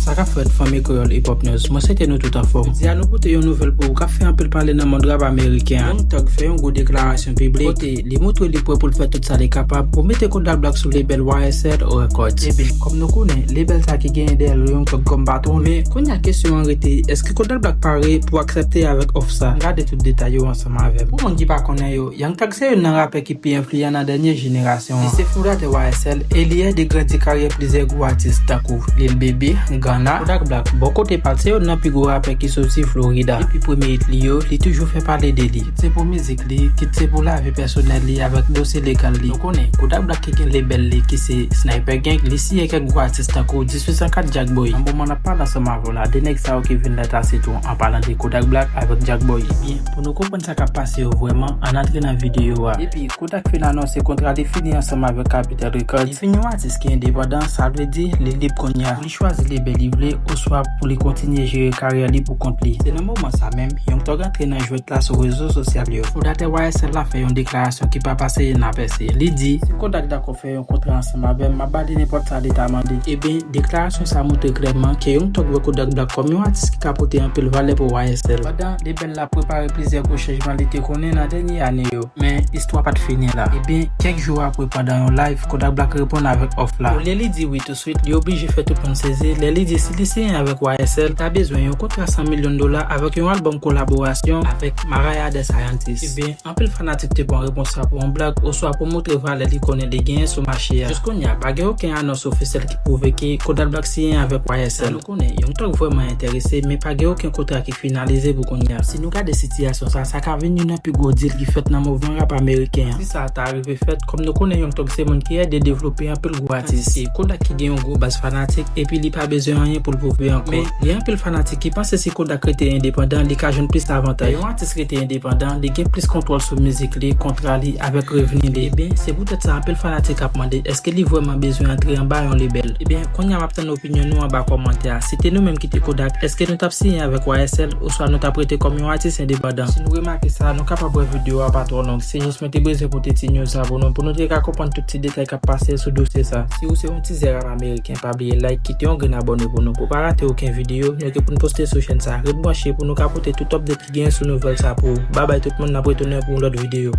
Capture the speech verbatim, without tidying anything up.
Sa k ap fèt, fanmi kreyòl Hip Hop News? Mwen swete nou tout anfòm. Jodi a nou pote yon nouvèl pou ou k ap fè anpil pale nan mond rap ameriken an. Young Thug fè yon gwo deklarasyon piblik kote li montre li prè pou l fè tout sa li kapab pou mete Kodak Black sou label Y S L Records. Ebyen, kòm nou konnen, label sa ki genyen dèyè l Young Thug kòm patwon. Men, kounye a kesyon an rete, èske Kodak Black pare pou aksepte avèk òf sa? Gade tout detay yo ansanm avè m. Pou moun ki pa konnen yo, Young Thug se youn nan rapè ki pi enfliyan nan dènye jenerasyon an. Li se fondatè Y S L e lidè de grandi karyè plizyè gwo atis tankou Lil Baby, Gunna, Kodak Black. Bò kote pa l, se youn nan pi gwo rapè ki soti Florida. Depi premye hit li yo, li toujou fè pale de li. Kit se pou mizik li, kit se pou lavi pèsonèl li avèk dosye legal li. Nou konnen, Kodak Black ki gen label li ki se Sniper Gang, li siyen kèk gwo atis tankou dis huit san kat Jack Boy. Nan moman n ap pale ansanm avè w la, de nèg sa yo ki vin lè ta se tou an palan de Kodak Black avèk Jack Boy. Ebyen, pou nou konprann sa k ap pase yo vrèman, ann antre nan videyo a. Depi Kodak fin anonse kontra li fini ansanm avèk Capitol Records, li vin yon atis ki endepandan, sa vle di li lib kounye a pou li chwazi label li vle oswa pou li kontinye jere karyè li pou kont li. Se nan moman sa menm, Young Thug antre nan jwèt la sou rezo sosyal yo. Fondatè Y S L la fè yon deklarasyon ki pa pase inapèse. Li di, si Kodak dakò fè yon kontra ansanm avè m, m ap ba li nenpòt sa li ta mande. Ebyen, deklarasyon sa montre klèman ke Young Thug wè Kodak Black kòm yon atis ki ka pote anpil valè pou Y S L. Pandan label la ap prepare plizyè gwo chanjman li te konnen nan dènye ane yo, men istwa pa t fini la. Ebyen, kèk jou apre, pandan yon live, Kodak Black reponn avèk òf la. Olye li di wi touswit, li oblije fè tout moun sezi lè li di si li siyen avèk Y S L, li ta bezwen yon kontra san milyon dola avèk yon albòm kolaborasyon avèk Mariah the Scientist. Ebyen, anpil fanatik te pran repons sa pou yon blag oswa pou montre valè li konnen li genyen sou mache a. Jiskounye a, pa gen okenn anons ofisyèl ki pwouve ke Kodak Black siyen avèk Y S L. Sa nou konnen, Young Thug vrèman enterese, men pa gen okenn kontra ki finalize pou kounye a. Si nou gade sitiyasyon sa, sa ka vin youn nan pi gwo deal ki fèt nan mouvman rap ameriken an. Si sa ta rive fèt, kòm nou konnen Young Thug se moun ki ede devlope anpil gwo atis. Se Kodak ki gen yon gwo baz fanatik, epi li pa bezwen anyen pou l pwouve ankò. Men, gen anpil fanatik ki panse si Kodak rete endepandan, li ka jwenn plis avantaj. Lè yon atis rete endepandan, li gen plis kontwòl sou mizik li, kontra li, avèk revni li. Ebyen, se poutèt sa anpil fanatik ap mande, èske li vrèman bezwen antre anba yon label? Ebyen, kounye a m ap tann opinyon nou anba kòmantè a. Si te nou menm ki te Kodak, èske nou t ap siyen avèk Y S L, oswa nou t ap rete kòm yon atis endepandan? Si nou remake sa, nou kapab wè videyo a pa twò long. Se jis mwen te bezwen pote ti news sa pou nou, pou nou te ka konprann tout ti detay k ap pase sou dosye sa. Si ou se yon tizè rap ameriken, pa bliye like, kite yon grenn abòne pou nou, pou pa rate okenn videyo nou gen pou n poste sou chèn sa. Ret branche pou nou ka pote tout update ki genyen sou nouvèl sa pou ou. Babay tout moun, n ap retounen pou yon lòt videyo.